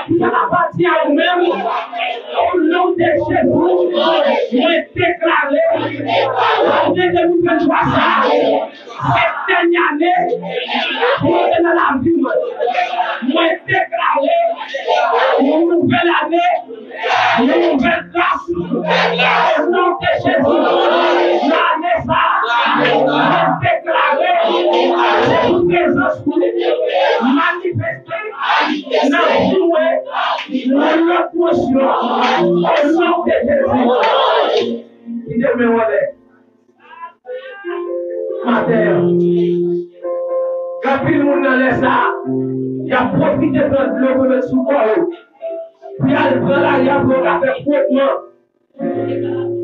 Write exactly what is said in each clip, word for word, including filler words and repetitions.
ki apatyen a ou menm, o non de Jezi, mwen deklare, ane de mil venntwa sa, se dènye ane pou mwen nan lavi mwen. Mwen deklare yon nouvèl ane, yon nouvèl gras, o non de Jezi, nan ane sa, mwen deklare, se pou prezans ou manifeste nan vi mwen, nan lòt mwansyon, o non de Jezi. Kite men w anlè. Maten an, gen anpil moun nan lè sa a, y ap pwofite pran dlo pou met sou kò yo, pou y al pran lari a pou yo ka fè fwotman.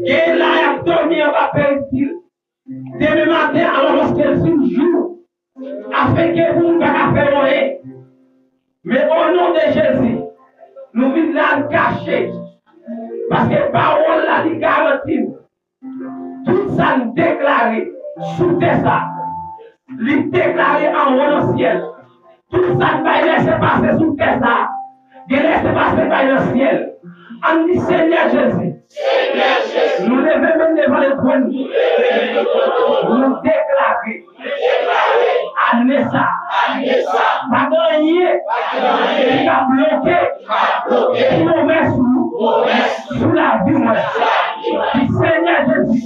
Gen la y ap dòmi anba peristil. Demen maten, alòske l fin jou, afenke pou moun pa ka fè yo anyen. Men o non de Jezi, nou vin la n kache, paske pawòl la li garanti n. Tout sa n deklare sou tè sa, li deklare anwo nan syèl. Tout sa k bay lèsepase sou tè sa, gen lèsepase k bay nan syèl. Ann di, Senyè Jezi, nou leve men n devan letwòn, nou deklare, ane sa, pa gen anyen ki ka bloke pwomès ou sou lavi mwen. Di, Senyè Jezi,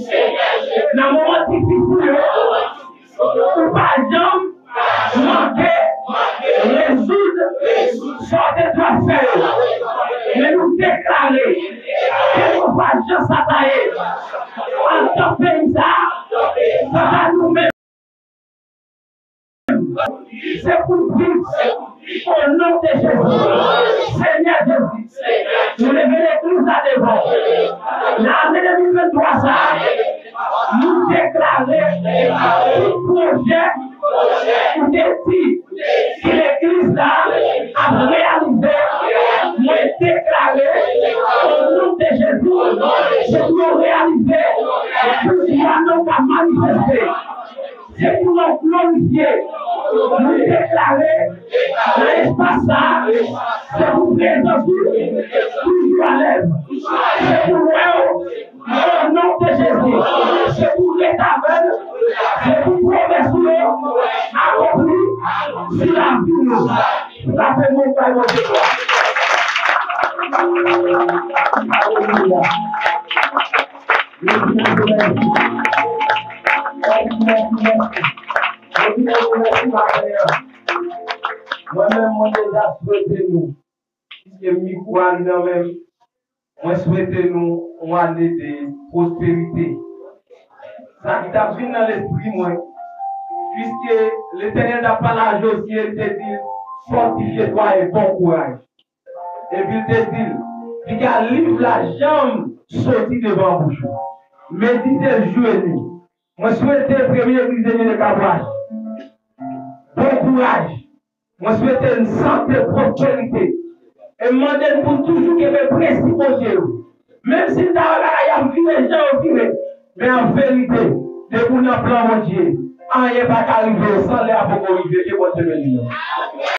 nan moman difisil yo, ou pa janm manke rezoud sa w te dwe fè yo. Men nou deklare, kèlkeswa jan sa ta ye, anndan peyi sa, kanta nou menm, se pou n viv, o non de Jezi. Senyè Jezi, nou leve legliz la devan w. Nan ane de mil venntwa sa a, nou deklare tout pwojè ou te di ke legliz la ap reyalize, mwen deklare, o non de Jezi, se pou yo reyalize, pouvwa nou ka manifeste. Se pou nou glorifye, nou deklare nan espas sa a, se pou prezans ou toujou alèz. Se pou lwè ou, o non de Jezi, se pou ret avè n, se pou pwomès ou yo akonpli sou lavi nou. Frape men bay Bondye glwa. Alelouya. Mèsi, mèsi, mèsi. Mèsi, mèsi, mèsi. Mèsi, mèsi, mèsi, maten an. Mwen menm, mwen deja swete nou, piske mikwo a li nan men m, mwen swete nou yon ane de pwosperite. Sa ki t ap vin nan lespri mwen, piske Letènèl t ap pale a Jozye, li te di l, fòtifye twa e bon kouraj. Epi l te di l, piga liv la janm soti devan bouch ou. Medite l jou e nwi. Mwen swete premye egliz de Kabwaj bon kouraj. Mwen swete n sante pwosperite. E m mande n pou n toujou kenbe prensip Bondye yo. Menm si n ta wè bagay ap vire jan yo vire, men an verite, depi w nan plan Bondye, anyen pa ka rive w san lè a poko rive. Ke Bondye beni nou.